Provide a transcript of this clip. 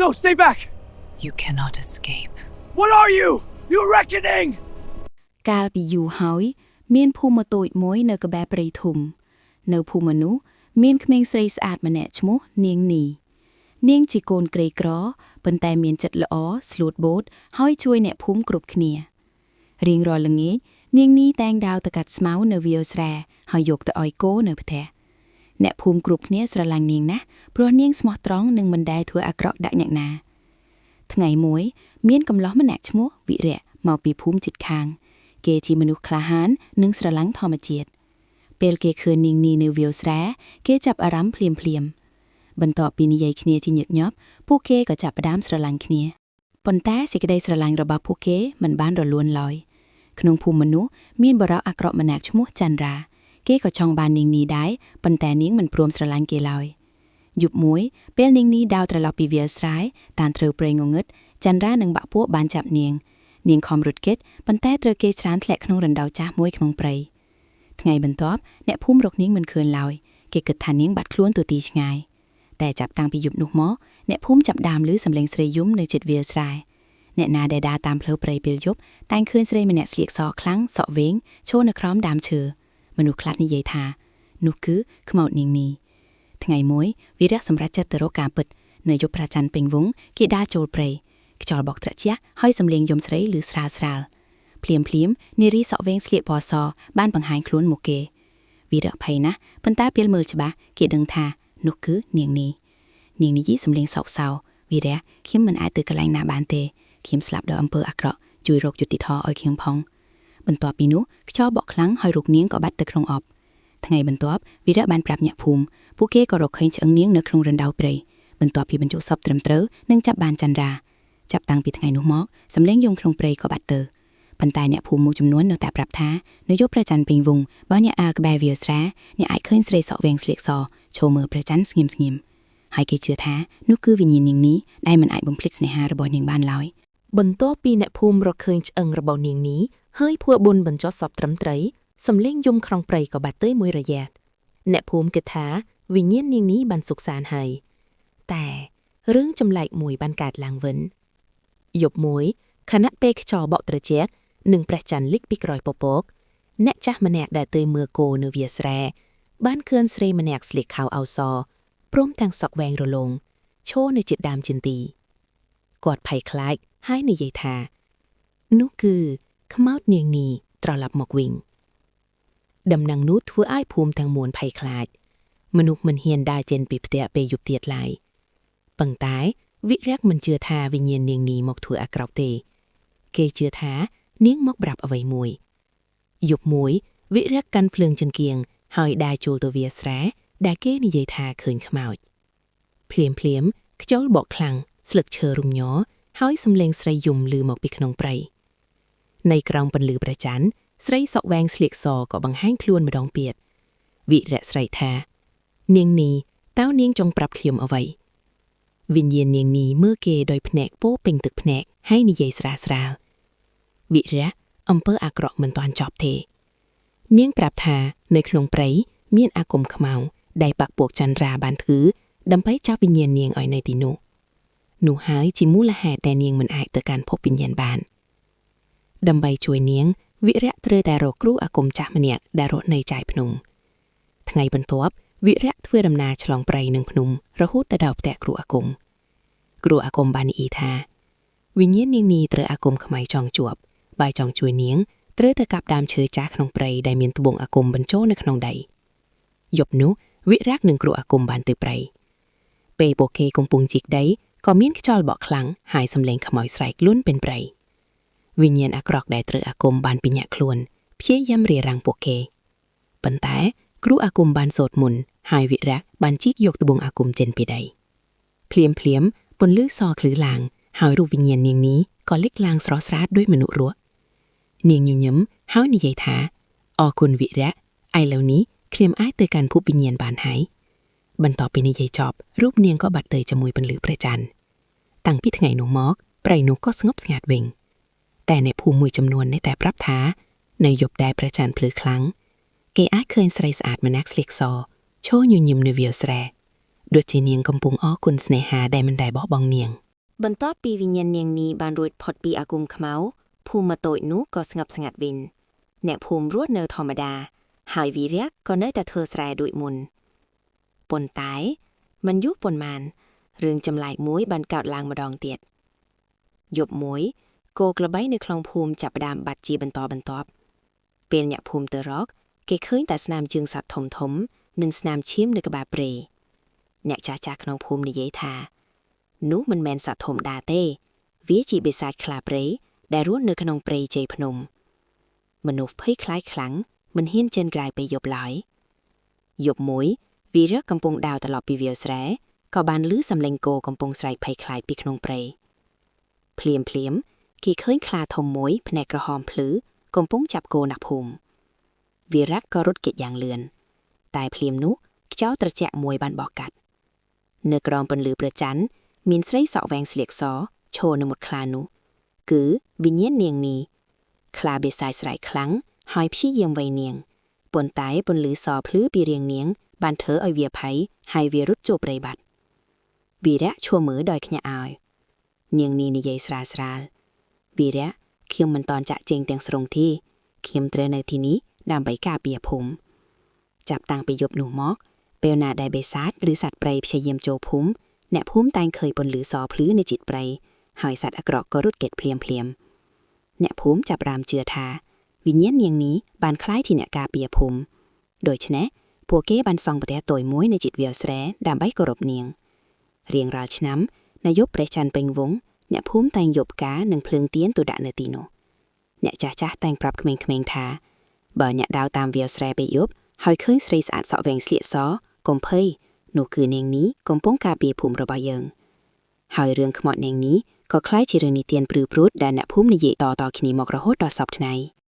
No, stay back! You cannot escape. What are you? You reckoning! កាលពីយូរហើយ មានភូមិតូចមួយនៅក្បែរព្រៃធំ នៅភូមិនោះមានក្មេងស្រីស្អាតម្នាក់ឈ្មោះនាងនី នាងជាកូនក្រីក្រប៉ុន្តែមានចិត្តល្អស្លូតបូតហើយជួយអ្នកភូមិគ្រប់គ្នារៀងរាល់ល្ងាចនាងនីតែងដើរទៅកាត់ស្មៅនៅវាលស្រែហើយយកទៅឲ្យគោនៅផ្ទះអ្នកភូមិគ្រប់គ្នាស្រឡាញ់នាងណាស់ព្រោះនាងស្មោះត្រង់និងមិនដែលធ្វើអាក្រក់ដាក់អ្នកណា ថ្ងៃមួយ មានកំឡោះម្នាក់ឈ្មោះវិរៈមកពីភូមិជិតខាង គេជាមនុស្សក្លាហាននិងស្រឡាញ់ធម្មជាតិពេលគេឃើញនាងនីនៅវាលស្រែគេចាប់អារម្មណ៍ភ្លាមភ្លាមៗបន្ទាប់ពីនិយាយគ្នាជាញឹកញាប់ពួកគេក៏ចាប់ផ្ដើមស្រឡាញ់គ្នាប៉ុន្តែសេចក្តីស្រឡាញ់របស់ពួកគេមិនបានរលូនឡើយក្នុងភូមិមនុស្សមានបុរសអាក្រក់ម្នាក់ឈ្មោះចន្ទរាគេក៏ចង់បាននាងនីដែរប៉ុន្តែនាងមិនព្រមស្រឡាញ់គេឡើយយប់មួយពេលនាងនីដើរត្រឡប់ពីវាលស្រែតាមត្រូវព្រៃងងឹតចន្ទរានិងបាក់ពួកបានចាប់នាង នាងខំរត់គេចប៉ុន្តែត្រូវគេច្រានធ្លាក់ក្នុងរណ្ដៅចាស់មួយក្នុងព្រៃថ្ងៃបន្ទាប់អ្នកភូមិរកនាងមិនឃើញឡើយគេគិតថានាងបាត់ខ្លួនទៅទីឆ្ងាយតែចាប់តាំងពីយប់នោះមកអ្នកភូមិចាប់ដើមឮសំឡេងស្រីយំនៅជិតវាលស្រែអ្នកណាដែលដើរតាមផ្លូវព្រៃពេលយប់តែងឃើញស្រីម្នាក់ស្លៀកសខ្លាំងសក់វែងឈរនៅក្រោមដើមឈើមនុស្សខ្លះនិយាយថានោះគឺខ្មោចនាងនេះថ្ងៃមួយវីរៈសម្រាប់ចិត្តទៅរកការពិតនៅយប់ព្រះច័ន្ទពេញវងគេដើរចូលព្រៃ ខ្យល់បក់ត្រជាក់ហើយសំឡេងយំស្រីឮស្រាលស្រាលភ្លាមភ្លាមនារីសក់វែងស្លៀកពណ៌សបានបង្ហាញខ្លួនមកគេវីរៈភ័យណាស់ប៉ុន្តែពេលមើលច្បាស់គេដឹងថានោះគឺនាងនេះនាងនេះយីសំឡេងសោកសៅវីរៈខ្ញុំមិនអាចទៅកន្លែងណាបានទេខ្ញុំស្លាប់ដោយអំពើអាក្រក់ជួយរកយុត្តិធម៌ឲ្យខ្ញុំផងបន្ទាប់ពីនោះខ្យល់បក់ខ្លាំងហើយរូបនាងក៏បាត់ទៅក្នុងអបថ្ងៃបន្ទាប់វីរៈបានប្រាប់អ្នកភូមិពួកគេក៏រកឃើញឆ្អឹងនាងនៅក្នុងរណ្ដៅព្រៃបន្ទាប់ពីបញ្ជុសពត្រឹមត្រូវនិងចាប់បានចន្ទរា ចាប់តាំងពីថ្ងៃនោះមកសំឡេងយំក្នុងព្រៃក៏បាត់ទៅប៉ុន្តែអ្នកភូមិមួយចំនួននៅតែប្រាប់ថានៅយប់ព្រះច័ន្ទពេញវង់បើអ្នកអាក្បែរវាលស្រែអ្នកអាចឃើញស្រីសក់វែងស្លៀកសឈរមើលព្រះច័ន្ទស្ងៀមស្ងៀមហើយគេជឿថានោះគឺវិញ្ញាណនាងនេះដែលមិនអាចបំភ្លេចស្នេហារបស់នាងបានឡើយ បន្ទាប់ពីអ្នកភូមិរកឃើញឆ្អឹងរបស់នាងនេះហើយភួបុនបញ្ចុះសពត្រឹមត្រូវសំលេងយំក្នុងព្រៃក៏បាត់ទៅមួយរយៈអ្នកភូមិគិតថាវិញ្ញាណនាងនេះបានសុខសាន្តហើយតែរឿងចម្លែកមួយបានកើតឡើងវិញយប់មួយខណៈពេលខ្យល់បក់ត្រជាក់និងព្រះច័ន្ទលិចពីក្រោយពពកអ្នកចាស់ម្នាក់ដែលទៅមើលគោនៅវាលស្រែបានឃើញស្រីម្នាក់ស្លៀកខោអោសព្រមទាំងសក់វែងរលោងឈរនៅជិតដើមចិន្ទី គាត់ភ័យខ្លាចហើយនិយាយថា នោះគឺខ្មោចនាងនេះត្រឡប់មកវិញ ដំណឹងនោះធ្វើឲ្យភូមិទាំងមូលភ័យខ្លាច មនុស្សមិនហ៊ានដើរចេញពីផ្ទះពេលយប់ទៀតឡើយប៉ុន្តែវិរៈមិនជឿថាវិញ្ញាណនាងនេះមកធ្វើអាក្រក់ទេ គេជឿថានាងមកប្រាប់អ្វីមួយយប់មួយវិរៈកាន់ភ្លើងចង្គៀងហើយដើរចូលទៅវាលស្រែដែលគេនិយាយថាឃើញខ្មោចភ្លាមភ្លាមៗខ្យល់បក់ខ្លាំងស្លឹកឈើរំញ័រហើយសំឡេងស្រីយំឮមកពីក្នុងព្រៃ នៅក្រោមពន្លឺព្រះច័ន្ទស្រីសក់វែងស្លៀកសក៏បង្ហាញខ្លួនម្ដងទៀតវិរៈស្រីថា នាងនេះតើនាងចង់ប្រាប់ខ្ញុំអ្វីវិញ្ញាណនាងនេះមើលគេដោយភ្នែកពោពេញទឹកភ្នែកហើយនិយាយស្រាលស្រាលវិរៈអំពើអាក្រក់មិនទាន់ចប់ទេ នាងប្រាប់ថានៅក្នុងព្រៃមានអាគមខ្មៅដែលបាក់ពួកចន្ទ្រាបានធ្វើដើម្បីចាប់វិញ្ញាណនាងឲ្យនៅទីនោះនោះហើយជាមូលហេតុដែលនាងមិនអាចទៅកាន់ភពវិញ្ញាណបាន ដើម្បីជួយនាងវិរៈត្រូវតែរកគ្រូអាគមចាស់ម្នាក់ដែលរស់នៅចៃភ្នំ ថ្ងៃបន្ទាប់វិរៈធ្វើដំណើរឆ្លងព្រៃនិងភ្នំរហូតទៅដល់ផ្ទះគ្រូអាគមគ្រូអាគមបាននិយាយថាវិញ្ញាណនាងនេះត្រូវអាគមខ្មៅចង់ជាប់បើចង់ជួយនាងត្រូវទៅកាប់ដើមឈើចាស់ក្នុងព្រៃដែលមានត្បូងអាគមបញ្ចូលនៅក្នុងដីយប់នោះវិរៈនិងគ្រូអាគមបានទៅព្រៃពេលពួកគេកំពុងជីកដីក៏មានខ្យល់បក់ខ្លាំងហើយសំឡេងខ្មោចស្រែកលួនពេញព្រៃ វិញ្ញាណអាក្រក់ដែលត្រូវអាគមបានពញ្ញាក់ខ្លួនព្យាយាមរារាំងពួកគេប៉ុន្តែគ្រូអាគមបានសូត្រមន្តហើយវិរៈបានជីកយកត្បូងអាគមចេញពីដីភ្លាមភ្លាមពន្លឺសឃ្លឺឡើងហើយរូបវិញ្ញាណនាងនេះក៏លេចឡើងស្រស់ស្រាតដូចមនុស្សរស់នាងញញឹមហើយនិយាយថាអរគុណវិរៈឥឡូវនេះខ្ញុំអាចទៅកាន់ភពវិញ្ញាណបានហើយបន្ទាប់ពីនិយាយចប់រូបនាងក៏បាត់ទៅជាមួយពន្លឺព្រះច័ន្ទតាំងពីថ្ងៃនោះមកព្រៃនោះក៏ស្ងប់ស្ងាត់វិញ តែអ្នកភូមិមួយចំនួននៅតែប្រាប់ថានៅយប់ដែលព្រះច័ន្ទភ្លឺខ្លាំងគេអាចឃើញស្រីស្អាតម្នាក់ស្លៀកសឈរញញឹមនៅវាលស្រែដូចជានាងកំពុងអរគុណស្នេហាដែលមិនដែលបោះបង់នាង។ បន្ទាប់ពីវិញ្ញាណនាងនេះបានរួចផុតពីអាគមខ្មៅភូមិតូចនោះក៏ស្ងប់ស្ងាត់វិញអ្នកភូមិរស់នៅធម្មតា ហើយវីរៈក៏នៅតែធ្វើស្រែដូចមុនប៉ុន្តែមិនយូរប៉ុន្មានរឿងចម្លែកមួយបានកើតឡើងម្ដងទៀតយប់មួយគោក្របីនៅក្នុងភូមិចាប់ផ្ដើមបាត់ជាបន្តបន្ទាប់ពេលអ្នកភូមិទៅរក គេឃើញតែស្នាមជើងសត្វធំធំៗនិងស្នាមឈាមនៅក្បាលព្រៃអ្នកចាស់ចាស់ក្នុងភូមិនិយាយថា នោះមិនមែនសត្វធម្មតាទេ វាជាបិសាចខ្លាព្រៃដែលរស់នៅក្នុងព្រៃជ័យភ្នំ មនុស្សភ័យខ្លាចខ្លាំងមិនហ៊ានចេញក្រៅពេលយប់ឡើយយប់មួយវីរៈកំពុងដើរត្រឡប់ពីវាលស្រែក៏បានឮសំឡេងគោកំពុងស្រែកភ័យខ្លាចពីក្នុងព្រៃភ្លាមភ្លាមៗគេឃើញខ្លាធំមួយភ្នែកក្រហមភ្លឺកំពុងចាប់គោអ្នកភូមិវីរៈក៏រត់គេចយ៉ាងលឿនតែភ្លាមនោះខ្យល់ត្រជាក់មួយបានបោះកាត់ នៅក្រោមពន្លឺព្រះច័ន្ទមានស្រីសក់វែងស្លៀកសឈរនៅមុខខ្លានោះ គឺវិញ្ញាណនាងនេះខ្លាបិសាចស្រែកខ្លាំងហើយព្យាយាមវៃនាងប៉ុន្តែពន្លឺសភ្លឺពីរាងនាង បានធ្វើឲ្យវាភ័យហើយវារត់ចូលព្រៃបាត់វីរៈឈួរមើលដោយភ្ញាក់ឲ្យនាងនេះនិយាយស្រាលស្រាលវីរៈខ្ញុំមិនតន់ចាក់ចេញទាំងស្រុងទេខ្ញុំត្រូវនៅទីនេះដើម្បីការពារភូមិចាប់តាំងពីយប់នោះមក ពេលណាដែលបិសាចឬសត្វព្រៃព្យាយាមចូលភូមិអ្នកភូមិតែងឃើញពន្លឺសភ្លឺនៅជិតព្រៃហើយសត្វអាក្រក់ក៏រត់គេចភ្លាមភ្លាមៗអ្នកភូមិចាប់ផ្ដើមជឿថាវិញ្ញាណនាងនេះបានក្លាយជាអ្នកការពារភូមិដូច្នេះពួកគេបានសង់ផ្ទះតូចមួយនៅជិតវាលស្រែដើម្បីគោរពនាងរៀងរាល់ឆ្នាំនៅយប់ព្រះច័ន្ទពេញវង់អ្នកភូមិតែងយកផ្កានិងភ្លើងទៀនទៅដាក់នៅទីនោះអ្នកចាស់ចាស់តែងប្រាប់ក្មេងៗថាបើអ្នកដើរតាមវាលស្រែពេលយប់ហើយឃើញស្រីស្អាតសក់វែងស្លៀកស កុំភ័យនោះគឺនាងនេះកំពុងការពារភូមិរបស់យើង ហើយរឿងខ្មោចនាងនេះក៏ក្លាយជារឿងនិទានព្រឺព្រួតដែលអ្នកភូមិនិយាយតៗគ្នាមករហូតដល់សព្វថ្ងៃ។